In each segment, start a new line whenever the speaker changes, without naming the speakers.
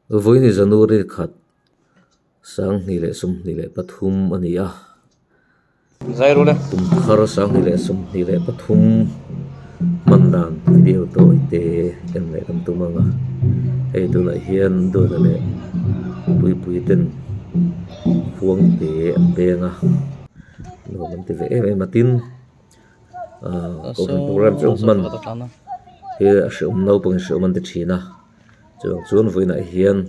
Vawiin January khat 2023 a ni a, kum thar 2023 hman dan video tawi te en leh kan tum ang a, hei tunah hian Dawla leh Puipui ten khuang te an beng a, nuam an ti ve em em a tin ahh kohhran program chu hman hi a hreawm naupang hreawm an ti thin a chuvang chuan vawiinah hian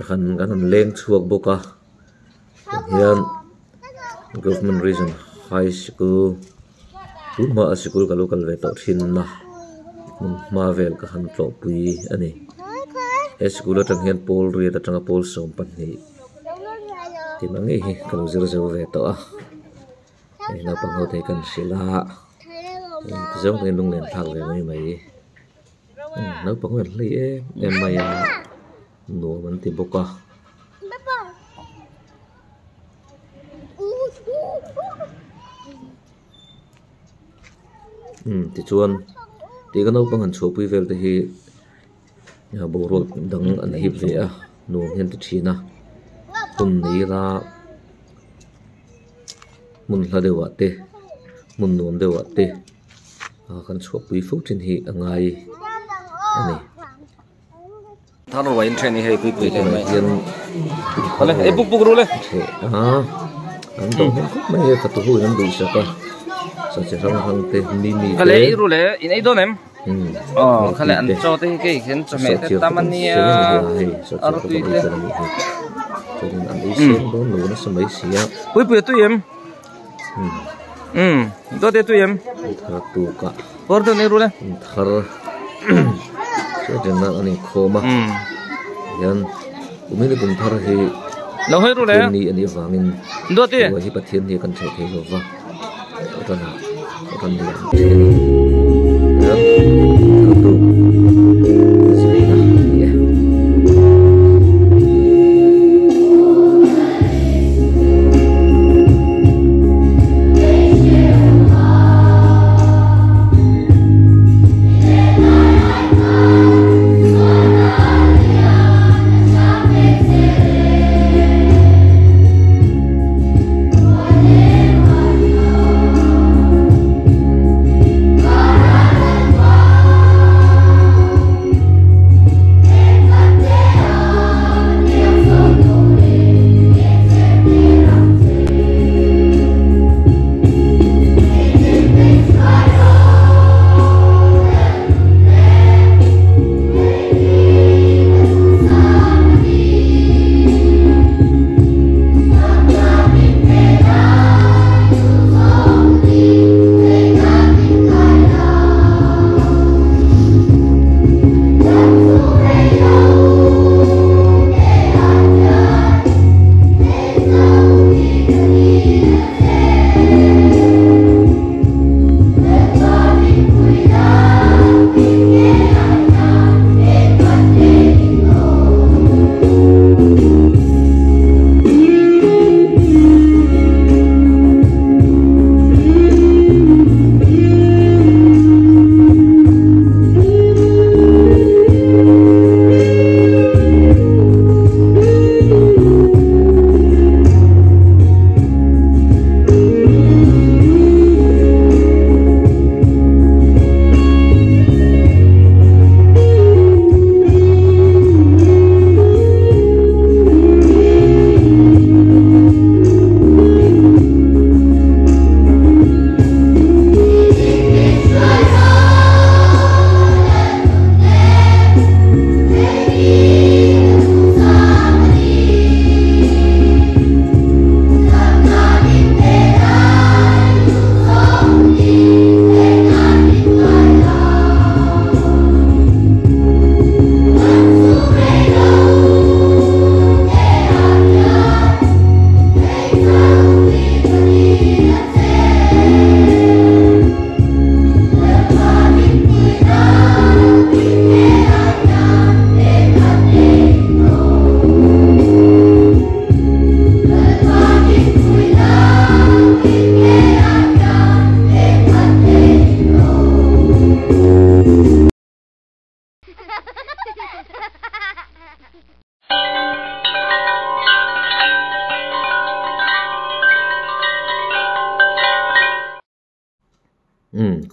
han kan han leng chhuak bawk a tihian government region high school tun hmaah sikul ka lo kal ve tawh thin a hmun hma vel ka han tlawh pui a ni he sikul atang hian pawl riat atanga pawl 12 tih ang ngei hi ka lo zir zo ve tawh a. Hei naupang ho te hi kan hrilh a ti zawng takin lunglen thlak ve mai mai naupang ho an hlei em em mai a nuam an ti bawk a. Tichuan tih ka naupang han chhuahpui vel te hi boruak dang an hip ve a nuam hian ti thin a hun nei ila. Hmun hla deuhah te hmun nuam deuhah te ah kan chhuahpui fo thin hi a ngai a ni. Tunah hian theh a an dawh hnem khawp mai a fatu ho in an duhsak a sa chi hrang hrang te mimi te chuanin an ei seng dawn lo nasa mai si a thar tuk a thar hriat nan an inkhawm a hian kumin kum thar hi Pathian ni a nih avangin ruai hi Pathian ni a kan ṭheh thei lo va.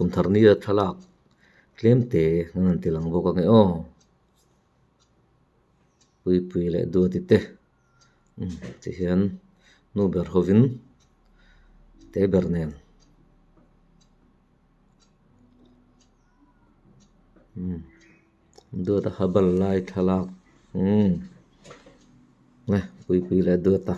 kum thar nia thlalak tlem te an rawn ti lang bawk ang e aw puipui leh duati te umm ti hian nu ber hovin te ber nen umm duata habal lai thlalak umm puipui leh duata.